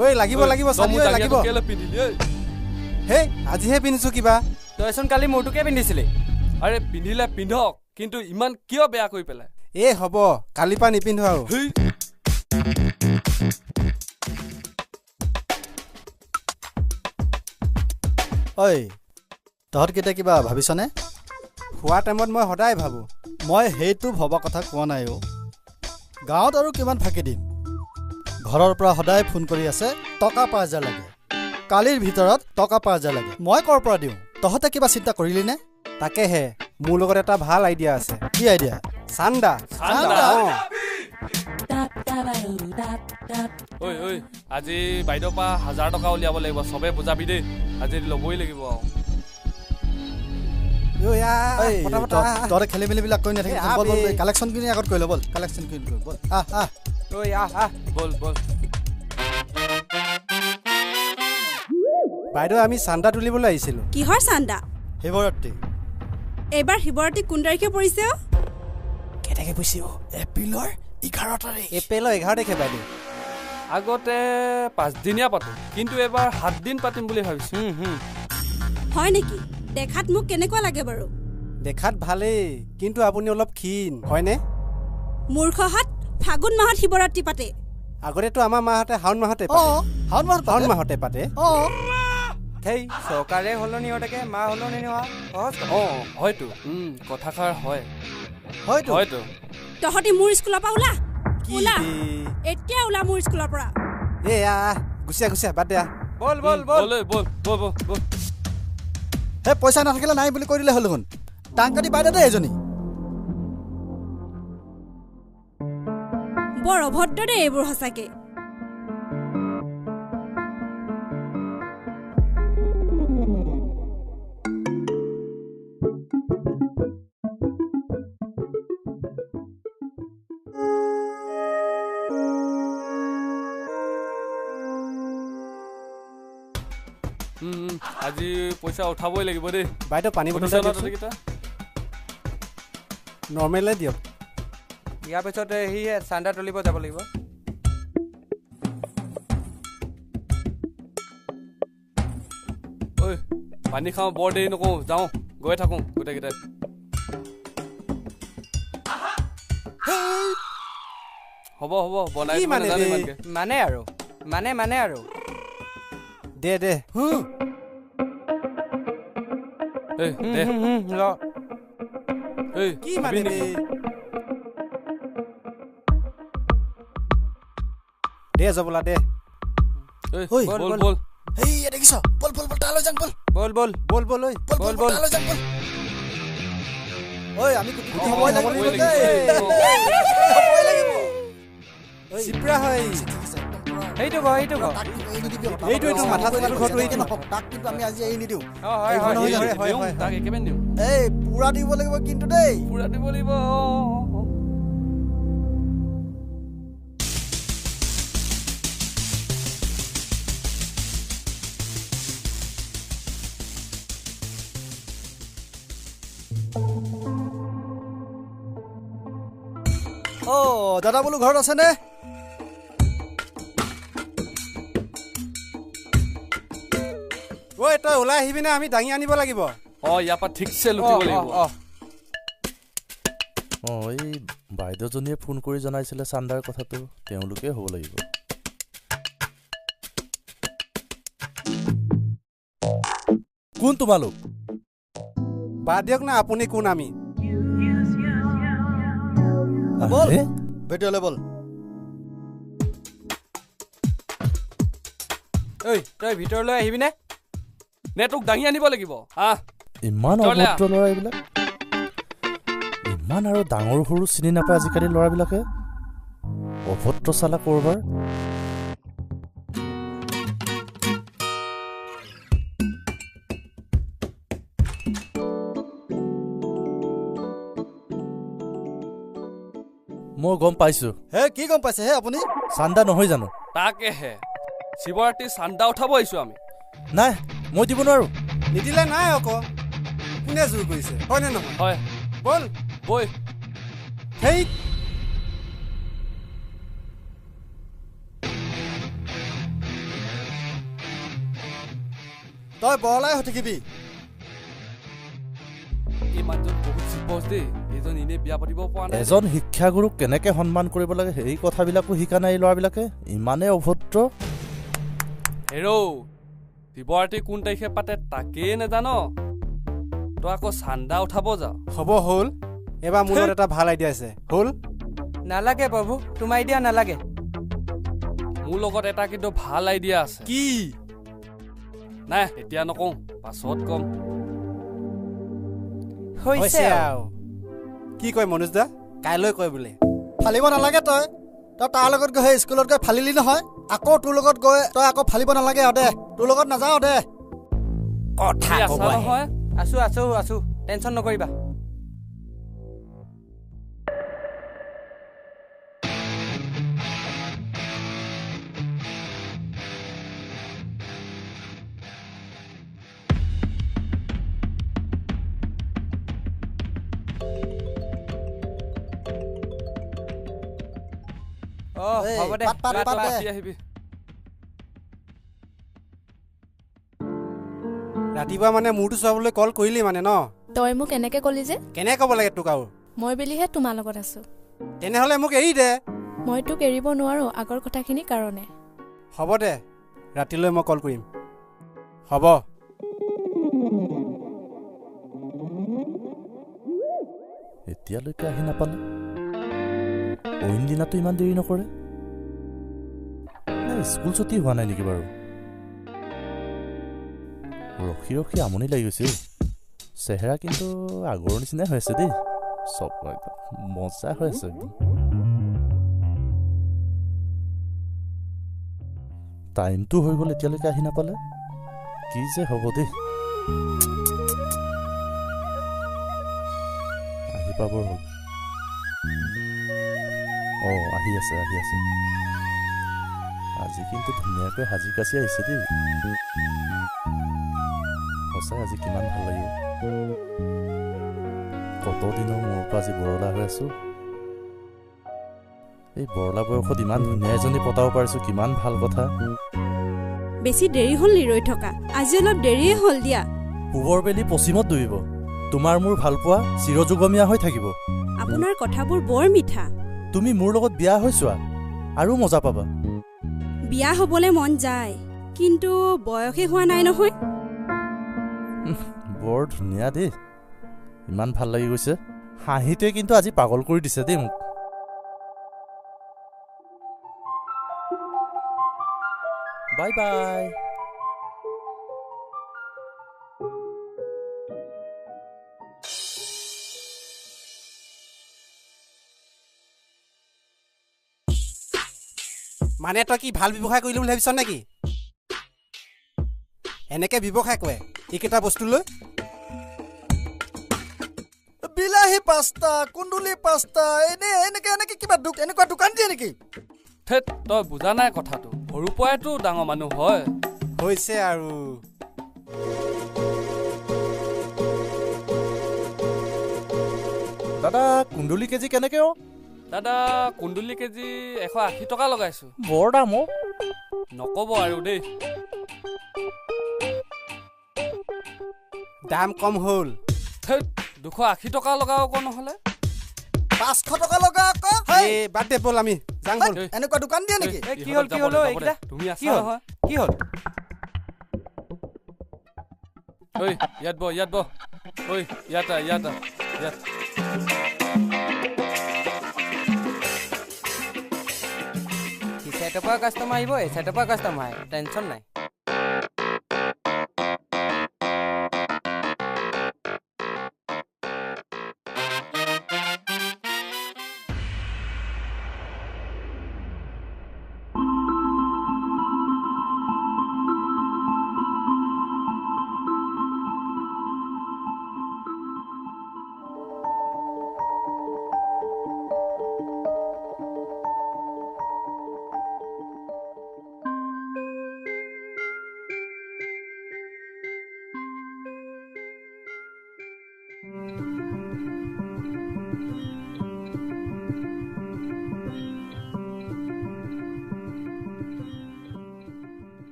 ঐ লাগিব লাগিব চালি ঐ লাগিব। কেলে পিন্ধিলি ঐ? হেই আজিহে পিন্ধিছো কিবা। তইচোন কালি মোৰটোকে পিন্ধিছিলি। আৰে পিন্ধিলে পিন্ধক, কিন্তু ইমান কিয় বেয়া কৰি পেলাই? এই হ'ব, কালিৰ পৰা নিপিন্ধো আৰু। ঐ তহঁতকেইটা কিবা ভাবিছনে? খোৱা টাইমত মই সদায় ভাবোঁ। মই সেইটো ভবা কথা কোৱা নাই অ'। গাঁৱত আৰু কিমান ফাঁকি দিম? ঘৰৰ পৰা সদায় ফোন কৰি আছে, টকা 5000 লাগে, কালিৰ ভিতৰত টকা 5000 লাগে। মই ক'ৰ পৰা দিওঁ? তহঁতে কিবা চিন্তা কৰিলি নে? তাকেহে, মোৰ লগত এটা ভাল আইডিয়া আছে। কি আইডিয়া? চান্দা। ঐ ঐ আজি বাইদেউৰ পৰা 1000 টকা উলিয়াব লাগিব, চবে বুজাবি দেই, আজি ল'বই লাগিব আৰু। তহঁতে খেলি মেলিবিলাক কৰি নাথাকিবি, বল বল কালেকশ্যনখিনি আগত কৰি ল, বল কালেকশ্যনখিনি কৰি বল। আহ আহ ঐ আহ আহ বল বল। বাইদেউ আমি চান্দা তুলিবলৈ আহিছিলোঁ। কিহৰ চান্দা? শিৱৰাত্ৰি। এইবাৰ শিৱৰাত্ৰি কোন তাৰিখে পৰিছে? কেই তাৰিখে পৰিছে? এপ্ৰিলৰ 11 তাৰিখ। এপ্ৰিলৰ 11 তাৰিখে বাইদেউ। আগতে 5 দিনীয়া পাতো, কিন্তু এইবাৰ 7 দিন পাতিম বুলি ভাবিছোঁ। হয় নেকি? দেখাত মোক কেনেকুৱা লাগে বাৰু? দেখাত ভালেই, কিন্তু আপুনি অলপ ক্ষীণ হয়নে? মূৰ্খহাত, ফাগুন মাহত শিৱৰাত্ৰি পাতে। আগতেতো আমাৰ মাহঁতে শাওণ মাহতে পাতে। শাওণ মাহতে পাতে। সেই চৰকাৰে সলনি হৈ থাকে, মা সলনি নোহোৱা সহজ কথা। অঁ হয়তো, কথাষাৰ হয়। হয়তো হয়তো। তহঁতি মোৰ স্কুলৰ পৰা ওলা, ওলা এতিয়া, ওলা মোৰ স্কুলৰ পৰা। এ আহ, গুচিয়া গুচিয়া, বাদ দে। বল বল বল বল বল বল বল। হে পইচা নাথাকিলে নাই বুলি কৈ দিলে হ'ল দেখোন। টাং কাটি বাইদেউ দেই এজনী। বৰ অভদ্ৰ দেই এইবোৰ সঁচাকে। আজি পইচা উঠাবই লাগিব দেই। বাইদেউ পানী বটল নৰ্মেলে দিয়ক। ইয়াৰ পিছত সি চান্দা তুলিব যাব লাগিব। ঐ পানী খাওঁ, বৰ দেৰি নকৰোঁ, যাওঁ, গৈ থাকোঁ গোটেইকেইটাই। হ'ব হ'ব, বনাই মানে আৰু মানে মানে আৰু দে দে। কি মানে দে জবলা দে। বল বল। দেখিছ? বল বল বল, তালৈ যাওঁ, বল বল বল বল বল ঐ বল বল, তালৈ যাওঁ বল। ঐ আমি কোটি হ'বই লাগিব দেই, হ'বই লাগিব। চিপৰা হয়। সেইটো ঘৰ, সেইটো ঘৰ, এইটো এইটো মাথা চোকাটো ঘৰটো এইটো। তাক কিন্তু আমি আজি এৰি নিদিওঁ। তাক একেবাৰে নিদিওঁ। এই পুৰা দিব লাগিব কিন্তু দেই, পুৰা দিব লাগিব। অ দাদা বোলো ঘৰত আছেনে? ঐ তই ওলাই আহিবি নে আমি দাঙি আনিব লাগিব? অঁ ইয়াৰ পৰা ঠিকছে লুটিব লাগিব। অঁ এই বাইদেউজনীয়ে ফোন কৰি জনাইছিলে চান্দাৰ কথাটো, তেওঁলোকেই হ'ব লাগিব। কোন তোমালোক? বাদ দিয়ক না, আপুনি কোন আমি? বল ভিতৰলৈ বল। ঐ তই ভিতৰলৈ আহিবি নে? নে তোক দাঙি আনিব লাগিব? আহ ইমান অভদ্ৰ ল'ৰা এইবিলাক, ইমান আৰু ডাঙৰ সৰু চিনি নাপায় আজিকালি ল'ৰাবিলাকে, অভদ্ৰ চালা কৰবাৰ। মই গম পাইছো। হে কি গম পাইছে হে আপুনি? চান্দা নহয় জানো? তাকেহে, শিৱৰাত্ৰি চান্দা উঠাব আহিছো আমি। নাই মই দিব নোৱাৰো। নিদিলে নাই আকৌ, কোনে জোৰ কৰিছে হয়নে নহয়? হয়। বল বৈ। সেই তই বৰলাই হৈ থাকিবি। এই মানুহজন বহুত চিপচ দেই, এইজন এনেই বিয়া পাতিব পৰা নাই। এজন শিক্ষাগুৰুক কেনেকৈ সন্মান কৰিব লাগে সেই কথাবিলাকো শিকা নাই এই ল'ৰাবিলাকে, ইমানেই অভদ্ৰ। হেৰৌ, শিৱৰাত্ৰি কোন তাৰিখে পাতে তাকেই নেজান, তই আকৌ চান্দা উঠাব যাওঁ। হ'ব হ'ল, এবাৰ মোৰ লগত এটা ভাল আইডিয়া আছে। হ'ল? নালাগে প্ৰভু, তোমাৰ আইডিয়া নালাগে। মোৰ লগত এটা কিন্তু ভাল আইডিয়া আছে। কি? নাই এতিয়া নকওঁ, পাছত কম। হৈছে আৰু। কি কয় মনোজ দা? কাইলৈ কয় বোলে। ফালিব নালাগে তই, তই তাৰ লগত গৈ সেই স্কুলত গৈ ফালিলি নহয়, আকৌ তোৰ লগত গৈ তই আকৌ ফালিব নালাগে আৰু দে, তোৰ লগত নাযাওঁ দে। কথা নহয়। আছো আছো আছো, টেনশ্যন নকৰিবা। ৰাতিপুৱা মানে মূৰটো চোৱাবলৈ কল কৰিলি মানে ন? তই মোক এনেকে কলি যে? কেনে ক'ব লাগে তোক আৰু? মই বুলিহে তোমাৰ লগত আছো। তেনেহ'লে মোক এৰি দে। মই তোক এৰিব নোৱাৰো আগৰ কথাখিনিৰ কাৰণে। হ'ব দে, ৰাতিলৈ মই কল কৰিম। হ'ব। এতিয়ালৈকে আহি নাপালে, অইন দিনাতো ইমান দেৰি নকৰে। নাই স্কুল ছুটি হোৱা নাই নেকি বাৰু? ৰখি ৰখি আমনি লাগি গৈছে। চেহেৰা কিন্তু আগৰ নিচিনাই হৈ আছে দেই, চব মজা হৈ আছে একদম। টাইমটো হৈ গ'ল, এতিয়ালৈকে আহি নাপালে, কি যে হ'ব দেই। আহি পাবৰ হ'ল। অঁ, আহি আছে আহি আছে। আজি কিন্তু ধুনীয়াকৈ সাজি কাচি আহিছে দেই। সঁচাই আজি কিমান ভাল লাগিব। কত দিনৰ মূৰৰ পৰা আজি বৰলা হৈ আছোঁ। এই বৰলা বয়সত ইমান ধুনীয়া এজনী পতাব পাৰিছোঁ, কিমান ভাল কথা। বেছি দেৰি হ'ল নি ৰৈ থকা? আজি অলপ দেৰিয়ে হ'ল দিয়া। পূবৰ বেলি পশ্চিমত ডুবিব, তোমাৰ মোৰ ভালপোৱা চিৰযুগমীয়া হৈ থাকিব। আপোনাৰ কথাবোৰ বৰ মিঠা। তুমি মোৰ লগত বিয়া হৈ চোৱা আৰু মজা পাবা। বিয়া হ'বলৈ মন যায়, কিন্তু বয়সে হোৱা নাই নহয়। বৰ ধুনীয়া দেই, ইমান ভাল লাগি গৈছে। হাঁহিটোৱে কিন্তু আজি পাগল কৰি দিছে দেই মোক। Bye bye. মানে তই কি ভাল ব্যৱসায় কৰিলি বুলি ভাবিছ নেকি? এনেকে ব্যৱসায় কৰে এইকেইটা বস্তু লৈ? বিলাহী পাঁচটা, কুন্দুলি পাঁচটা, এনে এনেকে এনেকে কিবা এনেকুৱা দোকান দিয়ে নেকি? থেত, তই বুজা নাই কথাটো। সৰু পৰাইতো ডাঙৰ মানুহ হয়। হৈছে আৰু। দাদা কুন্দুলি কেজি কেনেকে অ'? দাদা কুন্দুলি কেজি 180 টকা লগাইছো। বৰ দাম অ'। নক'ব আৰু দেই। দাম কম হ'ল। 280 টকা লগাও আকৌ, নহ'লে 500 টকা লগা আকৌ। এই বাদ দে, ব'ল আমি যাং। ব'ল। এনেকুৱা দোকান দিয়ে নেকি? কি হ'ল কি হ'ল এইকেইটা? তুমি আছা নহয়? কি হ'ল? ঐ ইয়াত বহ, ইয়াত বহ। ঐ ইয়াত আহ, ইয়াত আহ, ইয়াত। চাইডৰ পৰা কাষ্টমাৰ আহিব, এই চাইডৰ পৰা কাষ্টমাৰ আহে, টেনশ্যন নাই।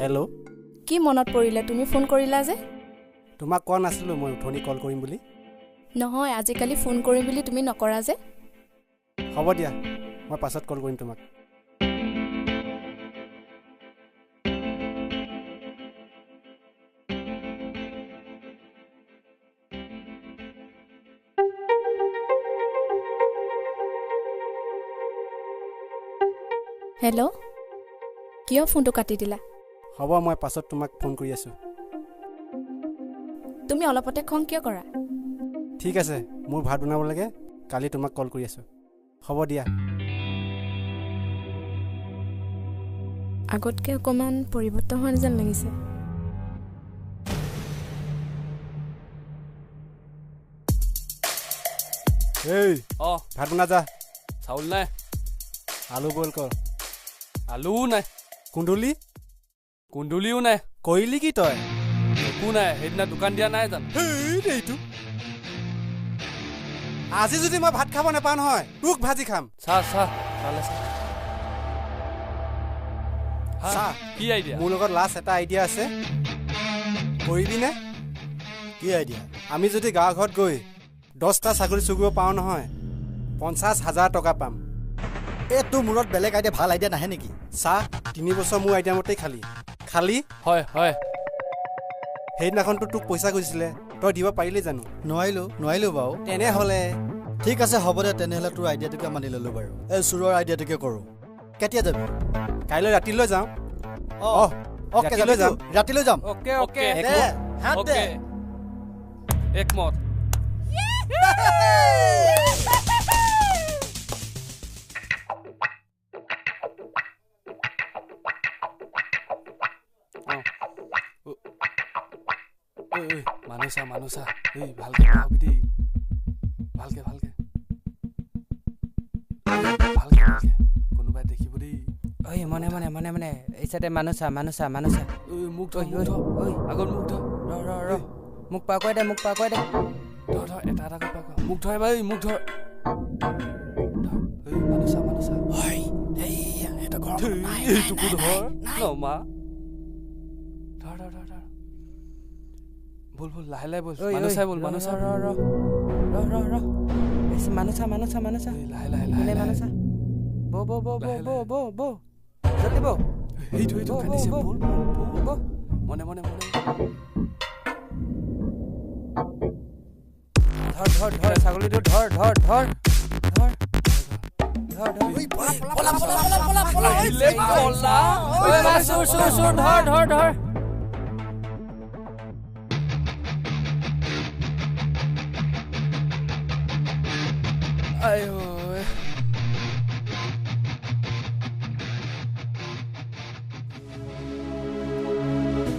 হেল্ল', কি মনত পৰিলে তুমি ফোন কৰিলা যে? তোমাক কোৱা নাছিলোঁ মই উঠনি কল কৰিম বুলি? নহয়, আজিকালি ফোন কৰিম বুলি তুমি নকৰা যে। হ'ব দিয়া, মই পাছত কল কৰিম তোমাক। হেল্ল', কিয় ফোনটো কাটি দিলা? হ'ব, মই পাছত তোমাক ফোন কৰি আছোঁ। তুমি অলপতে খং কিয় কৰা? ঠিক আছে, মোৰ ভাত বনাব লাগে, কালি তোমাক কল কৰি আছোঁ। হ'ব দিয়া। আগতকৈ অকণমান পৰিৱৰ্তন হোৱা যেন লাগিছে। এই ভাত বনা যা। চাউল নাই। আলু বইল কৰ। আলুও নাই। কুন্দুলি? কুন্দুলিও নাই। কৰিলি কি তই? একো নাই, সেইদিনা দোকান দিয়া নাই জানো? এইটো আজি যদি মই ভাত খাব নাপাওঁ নহয়, তোক ভাজি খাম। চাহ চাহ চালে চাহ। চাহ কি আইডিয়া? মোৰ লগত লাষ্ট এটা আইডিয়া আছে, কৰিবিনে? কি আইডিয়া? আমি যদি গাঁৱৰ ঘৰত গৈ 10টা ছাগলী চুগুব পাওঁ নহয়, 50,000 টকা পাম। এই তোৰ মূৰত বেলেগ আইডিয়া, ভাল আইডিয়া নাহে নেকি? চাহ, 3 বছৰ মোৰ আইডিয়া মতেই খালি খালি। হয় হয়, সেইদিনাখনতো তোক পইচা খুজিছিলে, তই দিব পাৰিলি জানো? নোৱাৰিলোঁ। নোৱাৰিলোঁ বাৰু। তেনেহ'লে ঠিক আছে, হ'ব দে। তেনেহ'লে তোৰ আইডিয়াটোকে মানি ল'লোঁ বাৰু। এই চোৰৰ আইডিয়াটোকে কৰোঁ। কেতিয়া যাবি? কাইলৈ ৰাতিলৈ যাওঁ। অঁ, অ'কে, যাম, ৰাতিলৈ যাম। অ'কে অ'কে, দে একমত। মানুহ চা, মানুহ চা, এই ভালকে খাবি দেই, ভালকে ভালকে ভালকে ভালকে, কোনোবাই দেখিব দেই। ঐ মনে মনে মনে মনে, এই চাইডে মানুহ চা, মানুহ চা, মানুহ চা। ঐ মোক ধৰ, মোক ধৰ, ঐ আগত মোক ধৰ। ৰ ৰ ৰ, মোক পাৰ কৰাই দে, মোক পাৰ কৰাই দে। ধৰ ধৰ, এটা এটাকৈ পাৰ কৰ। মোক ধৰ এবাৰ, মোক ধৰ। ঐ মানুহ চা, মানুহ চা। এইটোকো ধৰ নমা। ধৰ ধৰ ধৰ ধৰ, বল বল, লাহে লাহে বল। মানুহ চাই বল, মানুহ চাই। ৰ ৰ ৰ ৰ ৰ, মানুহ চা, মানুহ চা, মানুহ চা। লাহে লাহে লাহে মানুহ চা। ব ব ব ব ব ব ব, জলদি ব। সেইটো সেইটো কান্দিছে। বল বল বল, মনে মনে মনে। ধৰ ধৰ ধৰ, ছাগলীটো ধৰ ধৰ ধৰ ধৰ ধৰ ধৰ। চোৰ চোৰ চোৰ, ধৰ ধৰ ধৰ।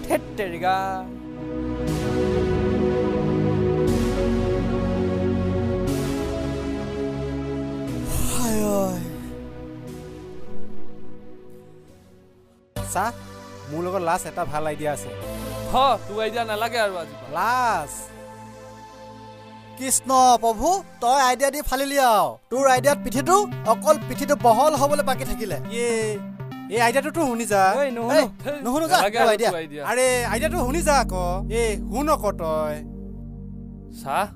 ধেত তেৰিকা। চাহ, মোৰ লগত লাষ্ট এটা ভাল আইডিয়া আছে। হ, তোৰ আইডিয়া নালাগে আৰু আজি লাষ্ট। কৃষ্ণ প্ৰভু, তই আইডিয়া দি ফালিলি আৰু। তোৰ আইডিয়াত পিঠিটো অকল পিঠিটো বহল হ'বলৈ বাকী থাকিলে। এই আইডিয়াটোতো শুনি যা। নুশুনো যা আইডিয়া। আৰে আইডিয়াটো শুনি যা আকৌ। এই শুন আকৌ তই। চাহ,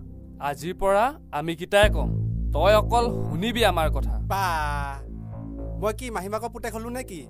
আজিৰ পৰা আমি কেইটাই ক'ম, তই অকল শুনিবি আমাৰ কথা। বা, মই কি মাহীমাকৰ পুতেক হ'লো নে কি?